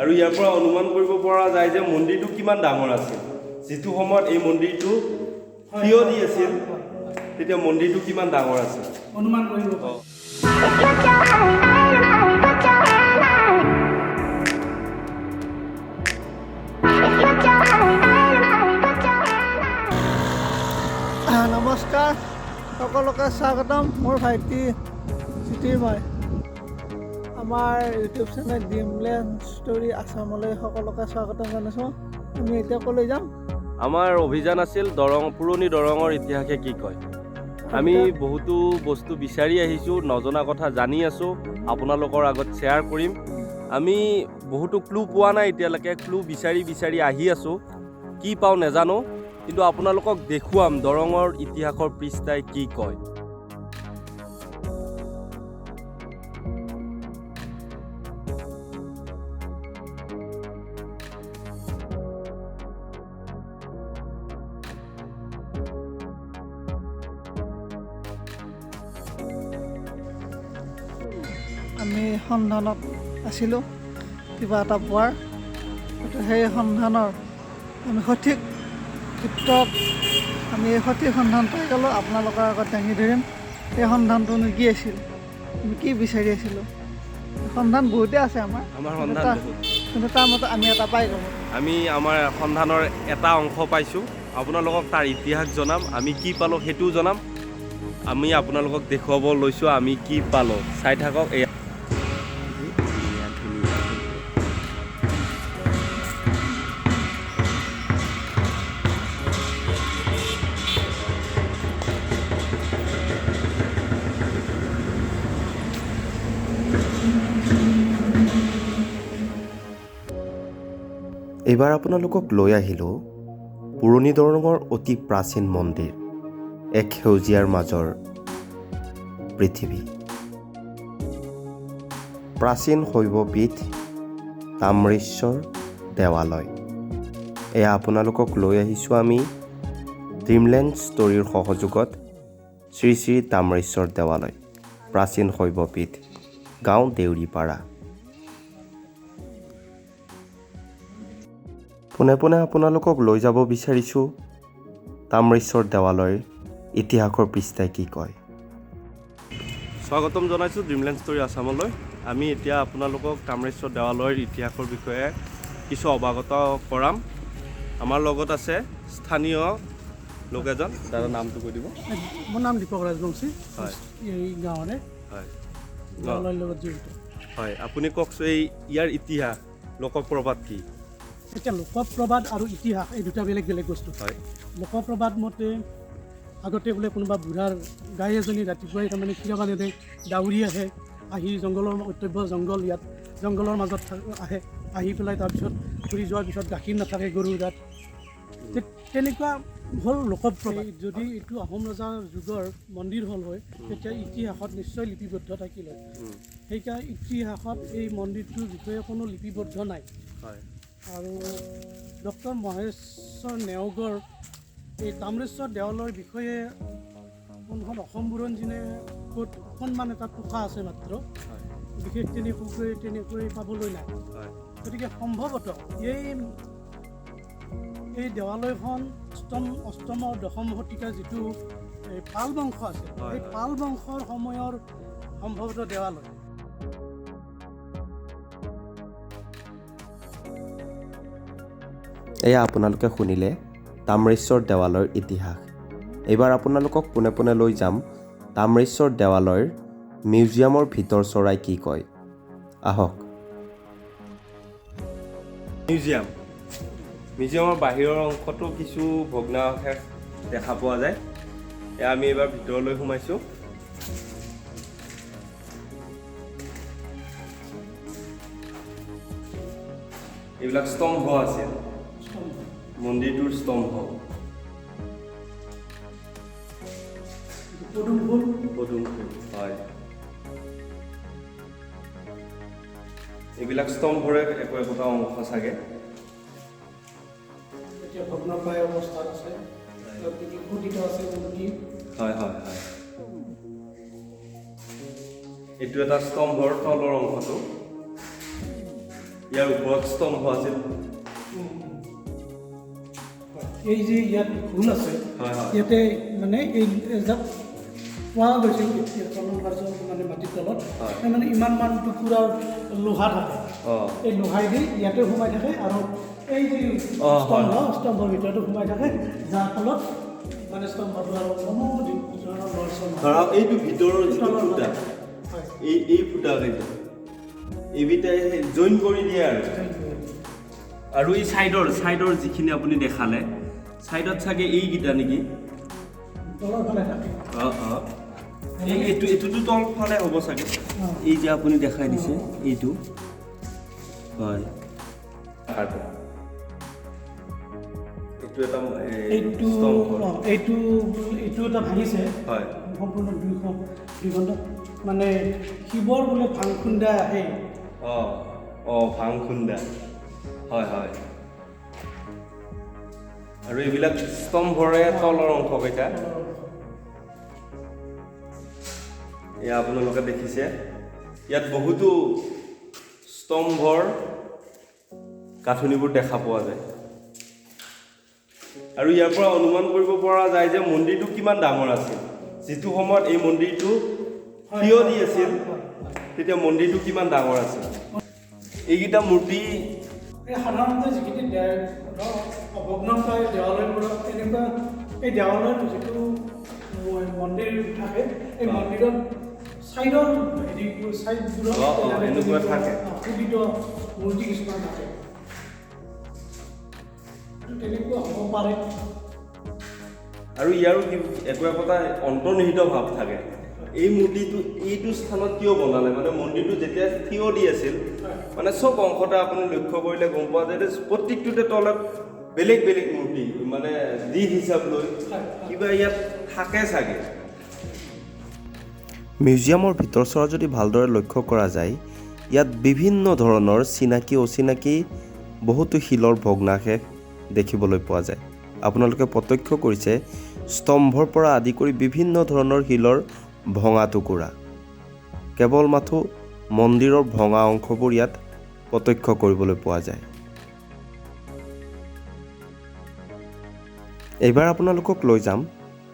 আৰু ইয়াৰ পৰা অনুমান কৰিব পৰা যায় যে মন্দিৰটো কিমান ডাঙৰ আছিল। যিটো সময়ত এই মন্দিৰটো থিয় দি আছিল, তেতিয়া মন্দিৰটো কিমান ডাঙৰ আছিল অনুমান কৰিব পাৰি। Put your hand, put your hand. Put your hand, put your hand. নমস্কাৰ, সকলোকে স্বাগতম। মোৰ ভাইটি জ্যোতিৰ্ময়, আমাৰ ইউটিউব চেনেল ড্ৰিমলেণ্ড ষ্টৰী আছামলৈ সকলোকে স্বাগতম জনাইছোঁ। আমি এতিয়া ক'লৈ যাম? আমাৰ অভিযান আছিল দৰং, পুৰণি দৰঙৰ ইতিহাসে কি কয়। আমি বহুতো বস্তু বিচাৰি আহিছোঁ, নজনা কথা জানি আছোঁ, আপোনালোকৰ আগত শ্বেয়াৰ কৰিম। আমি বহুতো ক্লু পোৱা নাই এতিয়ালৈকে, ক্লু বিচাৰি বিচাৰি আহি আছোঁ। কি পাওঁ নাজানো, কিন্তু আপোনালোকক দেখুৱাম দৰঙৰ ইতিহাসৰ পৃষ্ঠাই কি কয়। আমি সন্ধানত আছিলোঁ কিবা এটা পোৱাৰ। গতিকে সেই সন্ধানৰ আমি সঠিক ক্ষেত্ৰত আমি এই সঠিক সন্ধান পাই গ'লোঁ। আপোনালোকৰ আগত দাঙি ধৰিম সেই সন্ধানটোনো কি আছিল, আমি কি বিচাৰি আছিলোঁ। সন্ধান বহুতেই আছে আমাৰ। আমাৰ সন্ধান বহুত। কিন্তু তাৰ মতে আমি এটা পাই গ'লোঁ। আমি আমাৰ সন্ধানৰ এটা অংশ পাইছোঁ। আপোনালোকক তাৰ ইতিহাস জনাম, আমি কি পালোঁ সেইটোও জনাম। আমি আপোনালোকক দেখুৱাব লৈছোঁ আমি কি পালোঁ, চাই থাকক। এয়া ধুনীয়া ধুনীয়া ধুনীয়া। এইবাৰ আপোনালোকক লৈ আহিলোঁ পুৰণি দৰঙৰ অতি প্ৰাচীন মন্দিৰ, এক সেউজীয়াৰ মাজৰ পৃথিৱী, প্ৰাচীন শৈৱপীঠ তাম্ৰেশ্বৰ দেৱালয়। এয়া আপোনালোকক লৈ আহিছোঁ আমি ড্ৰিমলেণ্ড ষ্টৰীৰ সহযোগত শ্ৰী শ্ৰী তাম্ৰেশ্বৰ দেৱালয়, প্ৰাচীন শৈৱপীঠ, গাঁও দেউৰীপাৰা। পোনে পোনে আপোনালোকক লৈ যাব বিচাৰিছোঁ তাম্ৰেশ্বৰ দেৱালয়ৰ ইতিহাসৰ পৃষ্ঠাই কি কয়। স্বাগতম জনাইছোঁ ড্ৰিমলেণ্ড ষ্টৰী আছামলৈ। আমি এতিয়া আপোনালোকক তাম্ৰেশ্বৰ দেৱালয়ৰ ইতিহাসৰ বিষয়ে কিছু অৱগত কৰাম। আমাৰ লগত আছে স্থানীয় লোক এজন। দাদা, নামটো কৈ দিব। মোৰ নাম দীপক ৰাজবংশী। এই গাঁৱৰে, দেৱালয়ৰ লগত জড়িত। হয়, আপুনি কওকচোন, এই ইয়াৰ ইতিহাস, লোকপ্ৰবাদ কি? এতিয়া লোকপ্ৰবাদ আৰু ইতিহাস এই দুটা বেলেগ বেলেগ বস্তু। লোকপ্ৰবাদ মতে আগতে বোলে কোনোবা বুঢ়াৰ গাই এজনী ৰাতিপুৱাই তাৰমানে খীৰাব নেদে, দাউৰি আহে, আহি জংঘলৰ, অত্যব্য জংঘল ইয়াত, জংঘলৰ মাজত আহে, আহি পেলাই তাৰপিছত ঘূৰি যোৱাৰ পিছত গাখীৰ নাথাকে গৰুৰ গাত। তেনেকুৱা হ'ল লোকপ্ৰবাদ। যদি এইটো আহোম ৰজাৰ যুগৰ মন্দিৰ হ'ল হয়, তেতিয়া ইতিহাসত নিশ্চয় লিপিবদ্ধ থাকিল হয়। সেইকাৰণে ইতিহাসত এই মন্দিৰটোৰ বিষয়ে কোনো লিপিবদ্ধ নাই। আৰু ডক্টৰ মহেশ্বৰ নেওগৰ এই তাম্ৰেশ্বৰ দেৱালয়ৰ বিষয়ে কোনখন অসম বুৰঞ্জীনে ক'ত অকণমান এটা টোকা আছে মাত্ৰ, বিশেষ তেনেকৈ পাবলৈ নাই। গতিকে সম্ভৱতঃ এই দেৱালয়খন অষ্টম আৰু দশম শতিকাৰ যিটো এই পাল বংশ আছে, এই পাল বংশৰ সময়ৰ সম্ভৱতঃ দেৱালয়। এয়া আপোনালোকে শুনিলে তাম্ৰেশ্বৰ দেৱালয়ৰ ইতিহাস। এইবাৰ আপোনালোকক পোনে পোনে লৈ যাম তাম্ৰেশ্বৰ দেৱালয়ৰ মিউজিয়ামৰ ভিতৰ চৰাই কি কয়। আহক। মিউজিয়ামৰ বাহিৰৰ অংশটো কিছু ভগ্নাৱশেষ দেখা পোৱা যায়। এয়া আমি এইবাৰ ভিতৰলৈ সোমাইছোঁ। এইবিলাক স্তম্ভ আছিল, মন্দিৰটোৰ স্তম্ভ। পদুম ফুল। পদুম ফুল, হয়। এইবিলাক স্তম্ভৰে একো একোটা অংশ চাগে। এতিয়া ভগ্নপ্ৰায় অৱস্থাত আছে। য'ত নেকি খোদিত আছে মূৰ্তি। হয় হয় হয় এইটো এটা স্তম্ভৰ তলৰ অংশটো। ইয়াৰ ওপৰত স্তম্ভ আছিল। এই যে ইয়াত ভুল আছে, হয় হয় ইয়াতে মানে এই যাত পোৱা গৈছিল এতিয়া খনন কাৰ্য মানে মাটিৰ তলত, মানে ইমানমান টুকুৰা লোহা থাকে। এই লোহাইদি ইয়াতে সোমাই থাকে আৰু এই যি স্তম্ভ, স্তম্ভৰ ভিতৰতো সোমাই থাকে, যাৰ ফলত মানে স্তম্ভটো আৰু কোনো ধৰণৰ লৰচৰ নহয়। ধৰক এইটো ভিতৰৰ যিটো তলৰ ফুটা, হয়, এই ফুটা কেইটা এইকেইটাই জইন কৰি দিয়ে আৰু। আৰু এই ছাইডৰ যিখিনি আপুনি দেখালে, ছাইডত চাগে এইকেইটা নেকি? তলৰ ফালে থাকে। অঁ অঁ এই এইটোতো তলফালে হ'ব চাগে। এই যে আপুনি দেখাই দিছে এইটো, হয়, এইটো এটা এইটো স্তম্ভ। এইটো এটা ভাঙিছে। হয়। সম্পূৰ্ণ দুইখন মানে শিৱৰ বোলে ভাং খুন্দা আহে। অঁ অঁ ভাং খুন্দা, হয় হয়। আৰু এইবিলাক স্তম্ভৰে তলৰ অংশকেইটা এয়া আপোনালোকে দেখিছে। ইয়াত বহুতো স্তম্ভৰ গাঁথনিবোৰ দেখা পোৱা যায় আৰু ইয়াৰ পৰা অনুমান কৰিব পৰা যায় যে মন্দিৰটো কিমান ডাঙৰ আছিল। যিটো সময়ত এই মন্দিৰটো থিয় দি আছিল, তেতিয়া মন্দিৰটো কিমান ডাঙৰ আছিল। এইকেইটা মূৰ্তি এই সাধাৰণতে যিখিনি ধৰক অভগ্নপ্ৰায় দেৱালয়বোৰত এনেকুৱা এই দেৱালয়ৰ যিটো মন্দিৰ থাকে, এই মন্দিৰত ছাইডৰ হেৰিবোৰ, ছাইডবোৰত এনেকুৱা থাকে। খোদিত মূৰ্তি কিছুমান থাকে, তেনেকুৱা হ'ব পাৰে। আৰু ইয়াৰো একো একোটা অন্তৰ্নিহিত ভাৱ থাকে। এই মূৰ্তিটো এইটো স্থানত কিয় বনালে, মানে মন্দিৰটো যেতিয়া থিয় দি আছিল, মানে চব অংশতে আপুনি লক্ষ্য কৰিলে গম পোৱা যায় যে প্ৰত্যেকটোতে তলত বেলেগ বেলেগ মূৰ্তি, মানে দিশ হিচাপ লৈ কিবা ইয়াত থাকে চাগে। মিউজিয়ামৰ ভিতৰচৰা যদি ভালদৰে লক্ষ্য কৰা যায়, ইয়াত বিভিন্ন ধৰণৰ চিনাকি অচিনাকি বহুতো শিলৰ ভগ্নাৱশেষ দেখিবলৈ পোৱা যায়। আপোনালোকে প্ৰত্যক্ষ কৰিছে স্তম্ভৰ পৰা আদি কৰি বিভিন্ন ধৰণৰ শিলৰ ভঙা টুকুৰা। কেৱল মাথো মন্দিৰৰ ভঙা অংশবোৰ ইয়াত প্ৰত্যক্ষ কৰিবলৈ পোৱা যায়। এইবাৰ আপোনালোকক লৈ যাম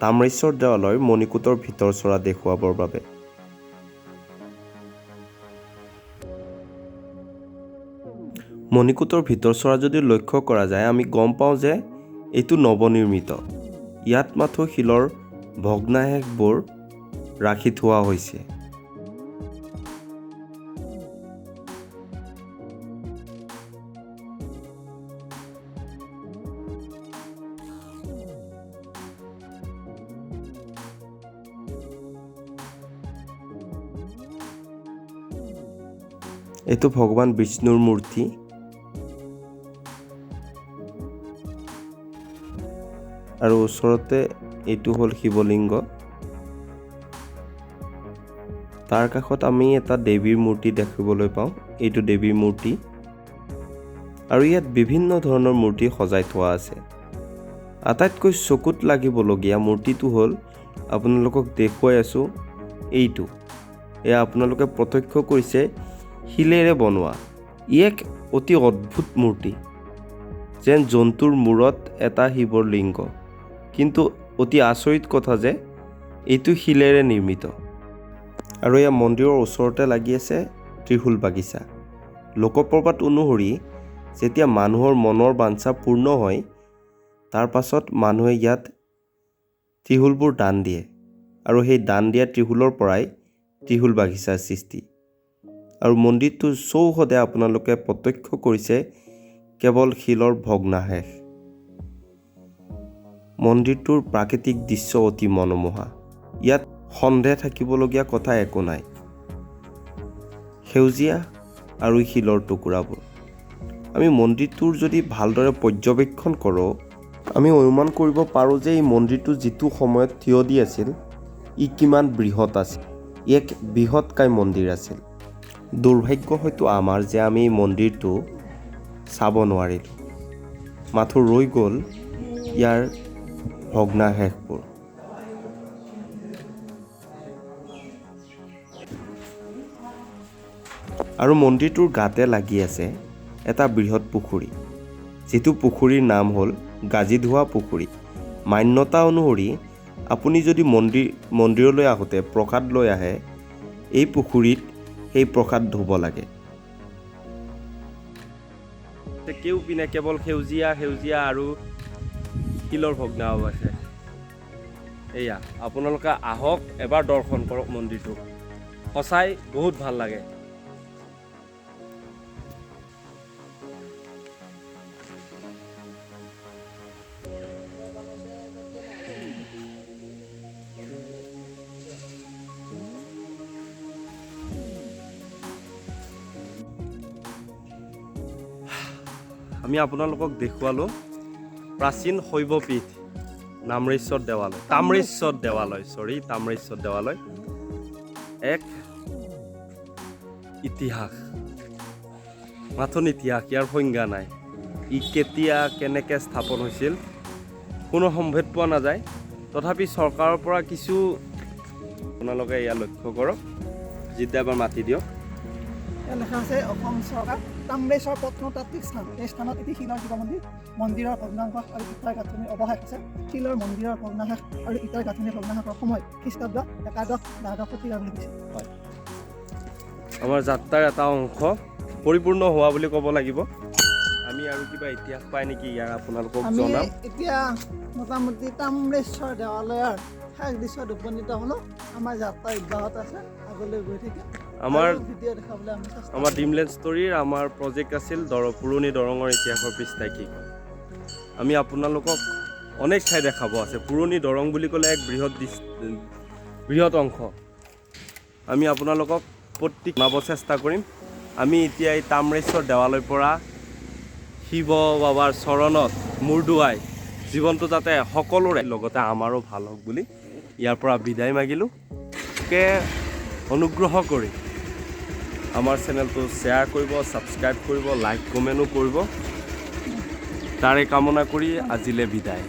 তাম্ৰেশ্বৰ দেৱালয়ৰ মণিকূটৰ ভিতৰচৰা দেখুৱাবৰ বাবে। মণিকূটৰ ভিতৰচৰা যদি লক্ষ্য কৰা যায়, আমি গম পাওঁ যে এইটো নৱনিৰ্মিত। ইয়াত মাথো শিলৰ ভগ্নাৱশেষবোৰ ৰাখি থোৱা হৈছে। এইটো ভগৱান বিষ্ণুৰ মূৰ্তি। আৰু ওচৰতে এইটো হ'ল শিৱলিংগ। তাৰ কাষত আমি এটা দেৱীৰ মূৰ্তি দেখিবলৈ পাওঁ, এইটো দেৱীৰ মূৰ্তি। আৰু ইয়াত বিভিন্ন ধৰণৰ মূৰ্তি সজাই থোৱা আছে। আটাইতকৈ চকুত লাগিবলগীয়া মূৰ্তিটো হ'ল আপোনালোকক দেখুৱাই আছোঁ এইটো। এয়া আপোনালোকে প্ৰত্যক্ষ কৰিছে শিলেৰে বনোৱা। ই এক অতি অদ্ভুত মূৰ্তি, যেন জন্তুৰ মূৰত এটা শিৱৰ লিংগ। কিন্তু অতি আচৰিত কথা যে এইটো শিলেৰে নিৰ্মিত। আৰু এয়া মন্দিৰৰ ওচৰতে লাগি আছে ত্ৰিশূল বাগিচা। লোকপ্ৰবাদ অনুসৰি যেতিয়া মানুহৰ মনৰ বাঞ্ছা পূৰ্ণ হয়, তাৰ পাছত মানুহে ইয়াত ত্ৰিশূলবোৰ দান দিয়ে আৰু সেই দান দিয়া ত্ৰিশূলৰ পৰাই ত্ৰিশূল বাগিচাৰ সৃষ্টি। আৰু মন্দিৰটোৰ চৌহদে আপোনালোকে প্ৰত্যক্ষ কৰিছে কেৱল শিলৰ ভগ্নাৱশেষ। মন্দিৰটোৰ প্ৰাকৃতিক দৃশ্য অতি মনোমোহা। ইয়াত সন্দেহ থাকিবলগীয়া কথা একো নাই। সেউজীয়া আৰু শিলৰ টুকুৰাবোৰ। আমি মন্দিৰটোৰ যদি ভালদৰে পৰ্যবেক্ষণ কৰোঁ, আমি অনুমান কৰিব পাৰোঁ যে এই মন্দিৰটো যিটো সময়ত থিয় দি আছিল, ই কিমান বৃহৎ আছিল। ই এক বৃহৎকায় মন্দিৰ আছিল। দুৰ্ভাগ্য হয়তো আমাৰ যে আমি এই মন্দিৰটো চাব নোৱাৰিলোঁ, মাথো ৰৈ গ'ল ইয়াৰ ভগ্নাৱশেষবোৰ। আৰু মন্দিৰটোৰ গাতে লাগি আছে এটা বৃহৎ পুখুৰী, যিটো পুখুৰীৰ নাম হ'ল গাজীধোৱা পুখুৰী। মান্যতা অনুসৰি আপুনি যদি মন্দিৰলৈ আহোঁতে প্ৰসাদ লৈ আহে, এই পুখুৰীত সেই প্ৰসাদ ধুব লাগে। কেউপিনে কেৱল সেউজীয়া সেউজীয়া আৰু শিলৰ ভগ্নাৱশেষ আছে। এয়া আপোনালোকে আহক, এবাৰ দৰ্শন কৰক মন্দিৰটো, সঁচাই বহুত ভাল লাগে। আমি আপোনালোকক দেখুৱালোঁ প্ৰাচীন শৈৱপীঠ নামৰেশ্বৰ দেৱালয়, তাম্ৰেশ্বৰ দেৱালয়, চৰি, তাম্ৰেশ্বৰ দেৱালয় এক ইতিহাস, মাথোন ইতিহাস, ইয়াৰ সংজ্ঞা নাই। ই কেতিয়া কেনেকৈ স্থাপন হৈছিল কোনো সম্ভেদ পোৱা নাযায়। তথাপি চৰকাৰৰ পৰা কিছু আপোনালোকে এয়া লক্ষ্য কৰক। যেতিয়া এবাৰ মাতি দিয়ক। ইয়াত লেখা আছে অসম চৰকাৰ তাম্ৰেশ্বৰ প্ৰত্নতাত্ত্বিক স্থান। এই স্থানত এটি শিলৰ শিৱ মন্দিৰ, মন্দিৰৰ ভগ্নাংশ আৰু ইটাৰ গাঁথনিৰ অৱশেষ আছে। শিলৰ মন্দিৰৰ ভগ্নাৱশেষ আৰু ইটাৰ গাঁথনিৰ ভগ্নাৱশেষৰ সময় খ্ৰীষ্টাব্দ 11 12 শতিকা বুলি কৈছে। আমাৰ যাত্ৰাৰ এটা অংশ পৰিপূৰ্ণ হোৱা বুলি ক'ব লাগিব। আমি আৰু কিবা ইতিহাস পাই নেকি ইয়াৰ আপোনালোকক আমি জনাম। এতিয়া মোটামুটি তাম্ৰেশ্বৰ দেৱালয়ৰ শেষ দৃশ্যত উপনীত হ'লোঁ। আমাৰ যাত্ৰা অব্যাহত আছে, আগলৈ গৈ থাকিম। আৰু ভিডিঅ' দেখাবলৈ আমি চেষ্টা আমাৰ কৰিম। ড্ৰিমলেণ্ড ষ্টৰীৰ আমাৰ প্ৰজেক্ট আছিল পুৰণি দৰঙৰ ইতিহাসৰ পৃষ্ঠাই কি কয়। আমি আপোনালোকক অনেক ঠাই দেখাব আছে। পুৰণি দৰং বুলি ক'লে এক বৃহৎ অংশ। আমি আপোনালোকক প্ৰত্যেক জনাব চেষ্টা কৰিম। আমি এতিয়া এই তাম্ৰেশ্বৰ দেৱালয়ৰ পৰা শিৱ বাবাৰ চৰণত মূৰ দোৱাই জীৱনটো যাতে সকলোৰে লগতে আমাৰো ভাল হওক বুলি ইয়াৰ পৰা বিদায় মাগিলোঁ। গতিকে অনুগ্ৰহ কৰি আমাৰ চেনেলটো শ্বেয়াৰ কৰিব, ছাবস্ক্ৰাইব কৰিব, লাইক কমেণ্টো কৰিব, তাৰে কামনা কৰি আজিলৈ বিদায়।